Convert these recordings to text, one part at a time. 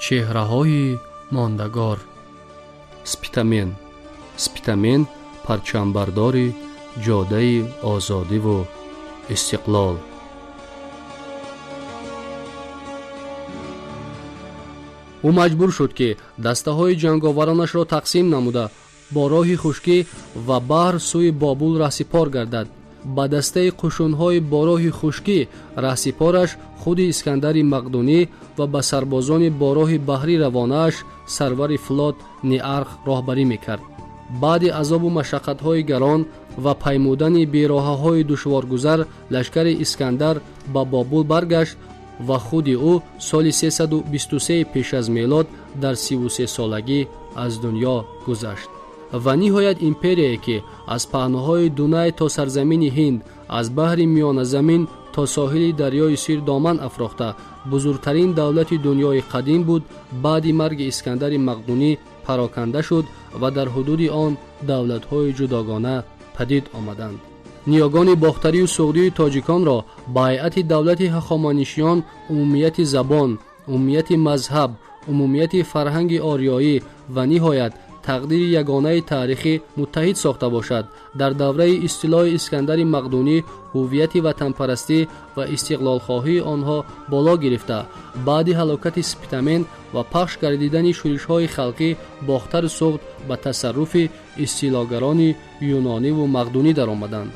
Чеҳраҳои мондагор. Спитамен, Спитамен, парчамбардори ҷодаи озодиву истиқлол. Ӯ маҷбур шуд, ки дастаҳои ҷанговаронашро тақсим намуда, бо роҳи хушкӣ ва баҳр сӯи Бобул раҳсипор гардад. Ба дастаи қушунҳои бо роҳи хушкӣ раҳсипораш худи Искандари Мақдунӣ ва ба сарбозони бо роҳи баҳрӣ равонааш сарвари флот Неарх роҳбарӣ мекард. Баъди азобу машаққатҳои гарон ва паймудани бероҳаҳои душворгузар, лашкари Искандар ба Бобул баргашт ва худи ӯ соли 323 пеш аз мелод дар 33-солагӣ аз дунё гузашт. Ва ниҳоят, империяе, ки аз паҳнаҳои Дунай то сарзамини Ҳинд, аз баҳри Миёназамин то соҳили дарёи Сир доман афрохта, бузургтарин давлати дунёи қадим буд, баъди марги Искандари Мақдунӣ пароканда шуд ва дар ҳудуди он давлатҳои ҷудогона падид омаданд. Ниёгони бохтарию суғдию тоҷиконро ба ҳайати давлати ҳахоманишиён умумияти забон, умумияти мазҳаб, умумияти фарҳанги ориёӣ ва ниҳоят тақдири ягонаи таърихӣ муттаҳид сохта бошад, дар давраи истилои Искандари Мақдунӣ ҳуввияти ватанпарастӣ ва истиқлолхоҳии онҳо боло гирифта, баъди ҳалокати Спитамен ва пахш гардидани шӯришҳои халқӣ, Бохтару Суғд ба тасарруфи истилогарони юнониву мақдунӣ даромаданд.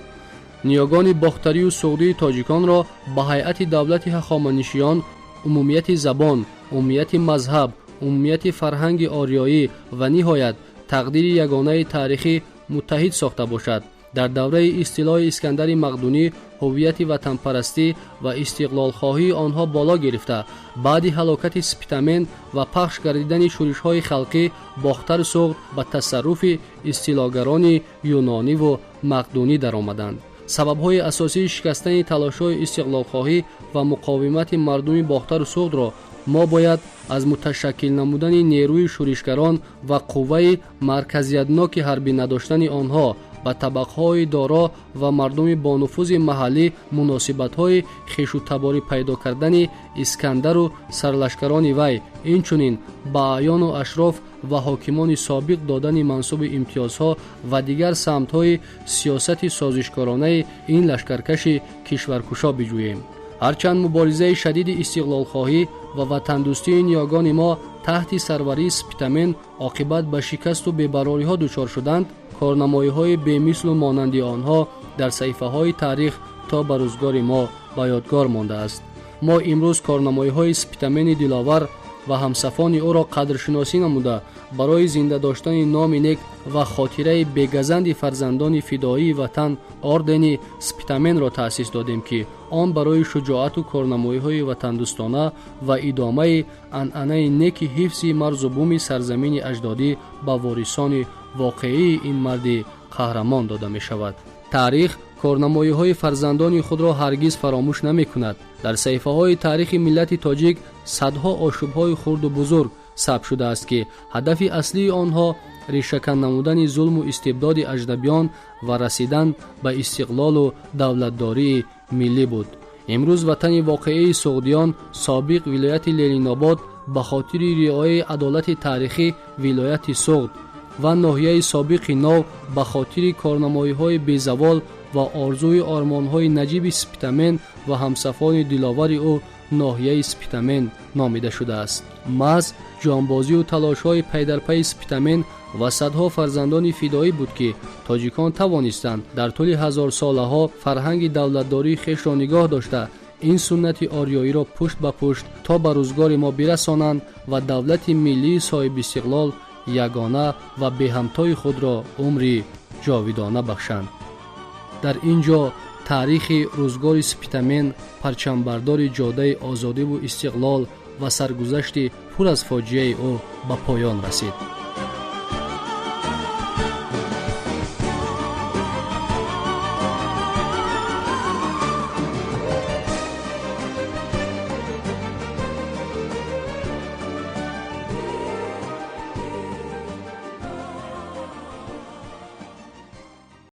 Ниёгони бохтарию суғдии тоҷиконро ба ҳайати давлати ҳахоманишиён умумияти забон, умумияти мазҳаб, умумияти фарҳанги ориёӣ ва ниҳоят тақдири ягонаи таърихӣ муттаҳид сохта бошад, дар давраи истилои Искандари Мақдунӣ ҳуввияти ватанпарастӣ ва истиқлолхоҳии онҳо боло гирифта, баъди ҳалокати Спитамен ва пахш гардидани шӯришҳои халқӣ, Бохтару Суғд ба тасарруфи истилогарони юнониву мақдунӣ даромаданд. Сабабҳои асосии шикастани талошҳои истиқлолхоҳӣ ва муқовимати мардуми Бохтару Суғдро мо бояд аз муташаккил намудани нерӯи шӯришгарон ва қувваи марказиятноки ҳарбӣ надоштани онҳо, ба табақҳои доро ва мардуми бонуфузи маҳаллӣ муносибатҳои хешутаборӣ пайдо кардани Искандару сарлашкарони вай, инчунин ба аъёну ашроф ва ҳокимони собиқ додани мансуби имтиёзҳо ва дигар самтҳои сиёсати созишкоронаи ин лашкаркаши кишваркушо биҷӯем. Ҳарчанд муборизаи шадиди истиқлолхоҳӣ ва ватандӯстии ниёгони мо таҳти сарварии Спитамен оқибат ба шикасту бебарориҳо дучор шуданд, корнамоиҳои бемислу монанди онҳо дар саҳифаҳои таърих то ба рӯзгори мо ба ёдгор мондааст. Мо имрӯз корнамоиҳои Спитамени диловар ва ҳамсафони ӯро қадршиносӣ намуда, барои зинда доштани номи нек ва хотираи бегазанди фарзандони фидоии ватан ордени Спитаменро таъсис додем, ки он барои шуҷоату корнамоиҳои ватандӯстона ва идомаи анъанаи неки ҳифзи марзу буми сарзамини аҷдодӣ ба ворисони воқеии ин марди қаҳрамон дода мешавад. Таърих корнамоиҳои фарзандони худро ҳаргиз фаромӯш намекунад. Дар саҳифаҳои таърихи миллати тоҷик садҳо ошӯбҳои хурду бузург сабт шудааст, ки ҳадафи аслии онҳо решакан намудани зулму истибдоди аҷнабиён ва расидан ба истиқлолу давлатдории миллӣ буд. Имрӯз ватани воқеии суғдиён, собиқ вилояти Ленинобод, ба хотири риояи адолати таърихӣ вилояти Суғд ва ноҳияи собиқи Нов ба хотири корнамоиҳои безавол ва орзуи ормонҳои наҷиби Спитамен ва ҳамсафони диловари ӯ ноҳияи Спитамен номида шудааст. Маҳз ҷонбозию талошҳои пайдарпайи Спитамен ва садҳо фарзандони фидоӣ буд, ки тоҷикон тавонистанд дар тӯли ҳазорсолаҳо фарҳанги давлатдории хешро нигоҳ дошта, ин суннати ориёиро пушт ба пушт то ба рӯзгори мо бирасонанд ва давлати миллии соҳибистиқлол, ягона ва беҳамтои худро умри ҷовидона бахшанд. Дар ин ҷо таърихи рӯзгори Спитамен, парчамбардори ҷодаи озодиву истиқлол, ва саргузашти пур аз фоҷиаи ӯ ба поён расид.